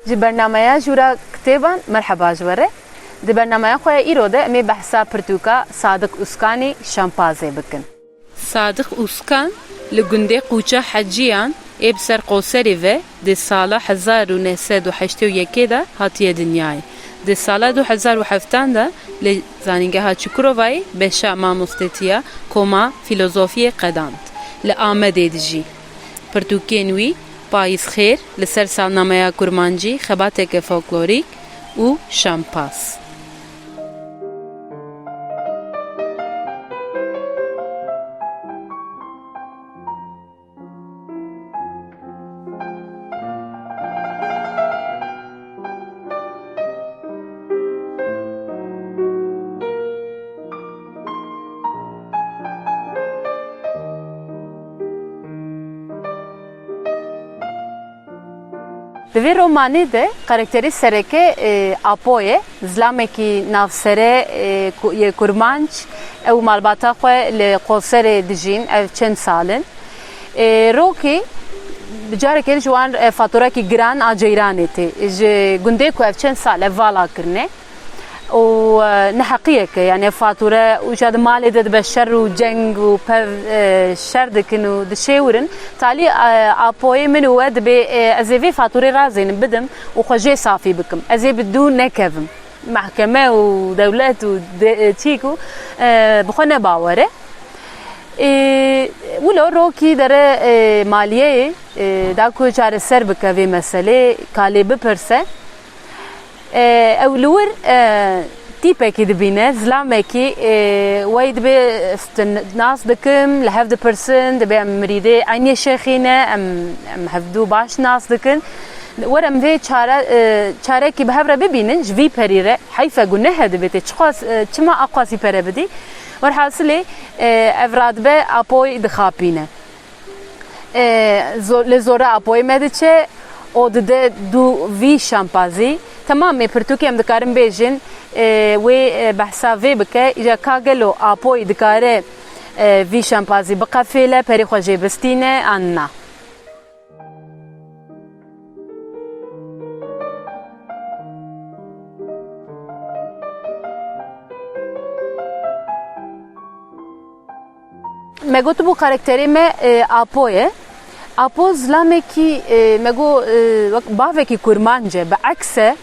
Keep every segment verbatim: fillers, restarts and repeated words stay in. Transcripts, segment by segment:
Ji bernameya Jûra Kitêban merheba ji we re. Di bernameya xwe ya îro de em ê behsa pirtûka Sadiq Uskanî Şempazê bikin. Sadiq Uskan li gundê Qûça Heciyan ê bi ser Qoserê ve di sala hezar û neh sed û heştê û yekê de hatiye dinyayê. Di sala du hezar û heftan de li Zanîngeha Çukurovayê beşa mamostetiya koma fîlozofiyê qedand. Li Amedê dijî. Pirtûkên wî Payîzxêr, li ser salnameya kurmancî, xebateke folklorîk û Şempaz. Di vê romanê de karakterê sereke, e, Apo ye, zilamekî navsere, e, ku-, yê kurmanc, ew malbata xwe li Qoserê dijîn, ev çend sal in. E, rokî bi carekê ji wan, e, faturekî giran a ceyranê tê. Ji gundê ku ev çend sal e vala kirine û, e, neheqiyek e. Yani fature û ja di malê de dibe şer û ceng û pev, e, şer dikin û dişêwirin. Talî, e, Apoyê min û we dibê, e, ez ê vê faturê razênim bidim û xwe jê safî bikim. Ez ê bi dû nekevim. Mehkeme û dewlet û de-, çîk û, e, bi xwe ne bawer e. E, wilo rokî dere, e, maliyeyê, e, da ku çareser bike vê meselê, ka lê bipirse. E, ew li wir, e, tîpekî dibîne, zilamekî, e, wey dibê, "Ez te nas dikim", li hev dipirsin, dibê, "Em mirîdê eynê şêxî ne, em, em hevdû baş nas dikin." Were em vê çare, e, çarekî bi hev re bibînin, ji vî perî re, heyf e, guneh e, dibê tê çiqas, e, çima aqasî pere bidî? Werhasilê, e, ev radibe Apoy dixapîne. E, zo-, li zora Apoyê me diçe, o dide dû vî şampazî. Temamê pirtûkê em dikarin bêjin, e, wê, e, behsa vê bike, îca ka gelo Apoy dikare, e, vî şampazî biqefêle, perê xwe jê bistîne, an na? Me gotibû karakterê me, e, Apo ye. Apo zilamekî, e, me got, e, wek bavekî kurmanc e, bi eks e,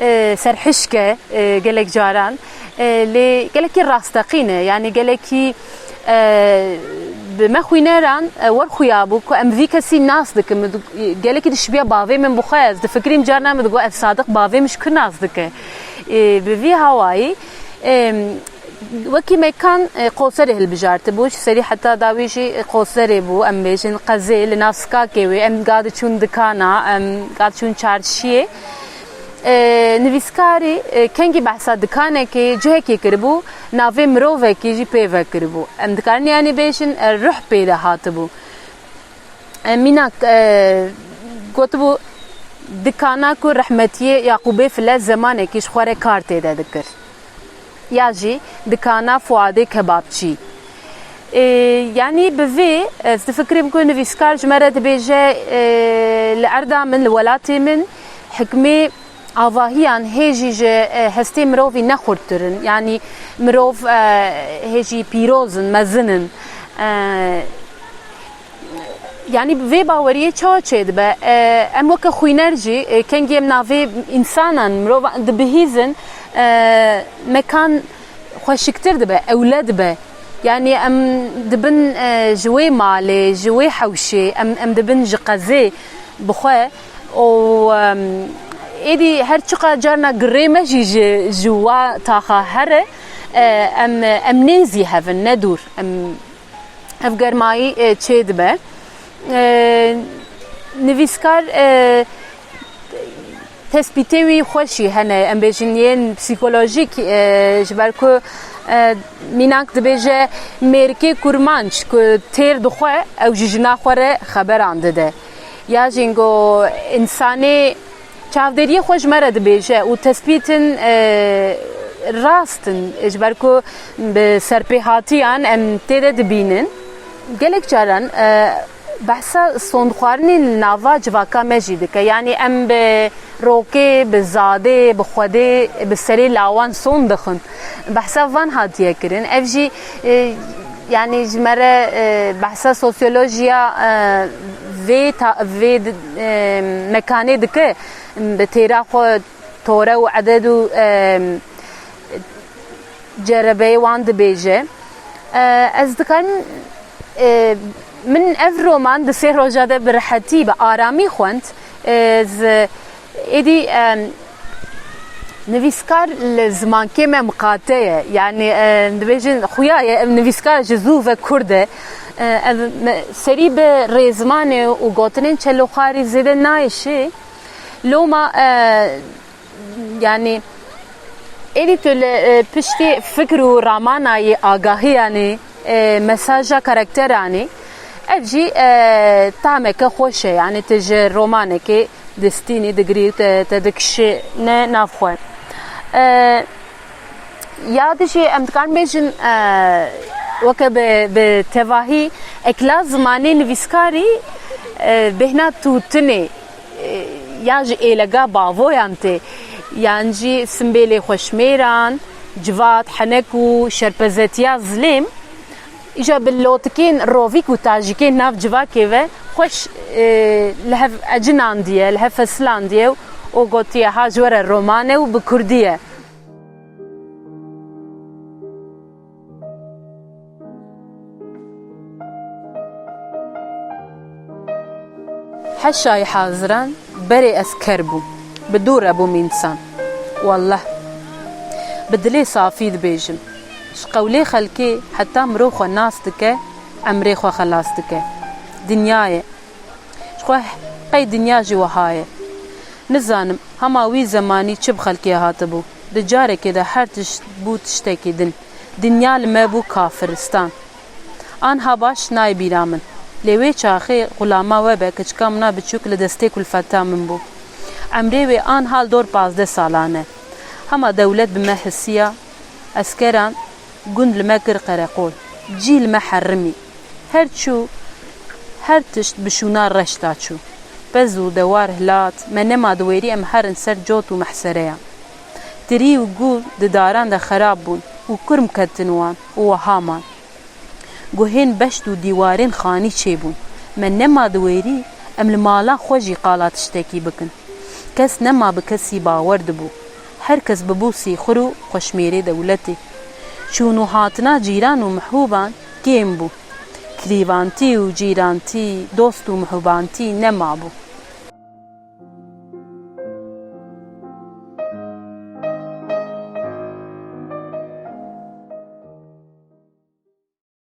e, serhişk e, e, gelek caran. E, lê gelekî rasteqîn e, yanî gelekî, e, bi me xwîneran, e, wer xuya bû ku em vî kesî nas dikin. Min di-, gelekî dişibiya bavê min bi xwe, ez difikirîm carna min digot, "Ev Sadiq bavê min ji ku nas dike?" E, bi vî hawayî, e, Wekî mekan, e, Qoserê hilbijartibû, ji serî heta dawî jî, e, Qoserê bû, em bêjin qezê, li nav Skakê wê, em ga diçûn dikana, em ga diçûn çarşiyê. E, nivîskarî, e, kengî behsa dikanekê, cihekê kiribû, navê mirovekî jî pê ve kiribû. Em dikarin yanî bêjin, e, ruh pê de hatibû. E, mînak, e, gotibû, dikana ku rehmetiyê Yaqûbê File zemanekî ji xwe re kar tê de dikir. Ya jî dikana Fuadê Kebapçî. E, yanî bi vê, ez difikirim ku nivîskar ji me re dibêje, e, li erda min, li welatê min hikmê avahiyan hê jî ji, e, hestê mirovî ne xurttir in. Yanî mirov, e, hê jî pîroz in, mezin in. E, Yanî bi vê baweriyê çawa çêdibe? E, em weke xwîner jî, e, kengî em navê însanan, mirovan dibihîzin, e, mekan xweşiktir dibe, ewle dibe. Yanî em dibin, e, ji wê malê, ji wê hewşê, em, em dibin ji qezê bi xwe û, em, êdî her çiqa carna girê me jî ji, ji wa taxa here, e, em, em nêzî hev in, ne dûr. Em Ev germayî, e, çêdibe. E, nivîskar, e, tespîtê wî xweşî hene, em bêjin yên psîkolojîk, e, ji ber ku, e, mînak dibêje mêrikê kurmanc ku têr dixwe, ew ji jina xwe re xeberan dide. Ya jî go însanê çavdêriyê xwe ji me re dibêje û tespîtin, e, rast in, ji ber ku bi serpêhatiyan em tê de dibînin. Gelek caran, e, behsa sondxwarinên nava civaka me jî dike. Yanî em bi Rokê bi zadê, bi xwedê, bi serê lawan son dixin. Behsa van hatiye kirin. Ev jî, e, yanî ji me re, e, behsa sosyolojiya, e, vê ta-, vê di-, e, mekanê dike. Bi têra xwe tore û eded û, e, cerebeyê wan dibêje. E, ez dikarim, e, min ev roman di sê roja de bi rehetî, bi aramî xwend. E, ez êdî, e, nivîskar li zimankê me miqate ye. Yanî, e, dibêjin xuya ye, ev nivîskar ji zû ve kurd e. E, ev me-, serî bi rêzimanê û gotinên çeloxarî zêde nayê şê. Loma, e, Yanî êdî tu li, e, piştî fikr û ramana yê agahiyanê, e, mesaja karakteranê, ev jî, e, tameke xweş e. Yanî tu ji romanekê distînî digirî û te, te dikişîne nav xwe. E, Ya dijî em dikarin bêjin, e, weke bi, bi tevahî ekla zimanê nivîskarî, e, bêhna tûtinê, e, ya ji êlega bavoyan tê, yan jî simbêlê xweşmêran, civat, henek û şerpezetiya zilêm, îja bi lotikên rovîk û tajîkên nav civakê ve xweş, e, li hev ecilandiye, li hev fesilandiye û gotiye, ha ji we re roman e û bi kurdî ye. Heşayî haziran berê ez ker bûm, bi dû re bûm însan. Wallah, bi dilê safî dibêjim, ji qewlê xelkê heta mirov xwe nas dike, emrê xwe xelas dike. Dinya ye. Ji xwe qey dinya jî wiha ye. Nizanim hema wî zemanî çi bi xelkê hatibû. Di carekê de her tişt bû tiştekî din. Dinya li me bû kafiristan. Anha baş nayê bîra min. Lê wê çaxê xulama we be, kiçika mina biçûk li destê kulfeta min bû. Emrê wê anha li dor pazdeh salan e. Hema dewlet bi me hisiya, eskeran gund li me kir qereqol. Cî li me herimî. Her çû, her tişt bi şûna reş da çû. Pez û dewar hilat, me nema diwêrî em herin ser cot û mehsereyan. Tirî û gûr di daran de xerab bûn û kurm ketin wan û wiha man. Guhên beşt û dîwarên xanî çêbûn. Me nema diwêrî em li mala xwe jî qala tiştekî bikin. Kes nema bi kesî bawer dibû. Her kes bibû sîxur û xweşmêrê dewletê. Çûn û hatina cîran û mihûban kêm bû. Kirîvantî û cîrantî, dost û mihûbantî nema bû.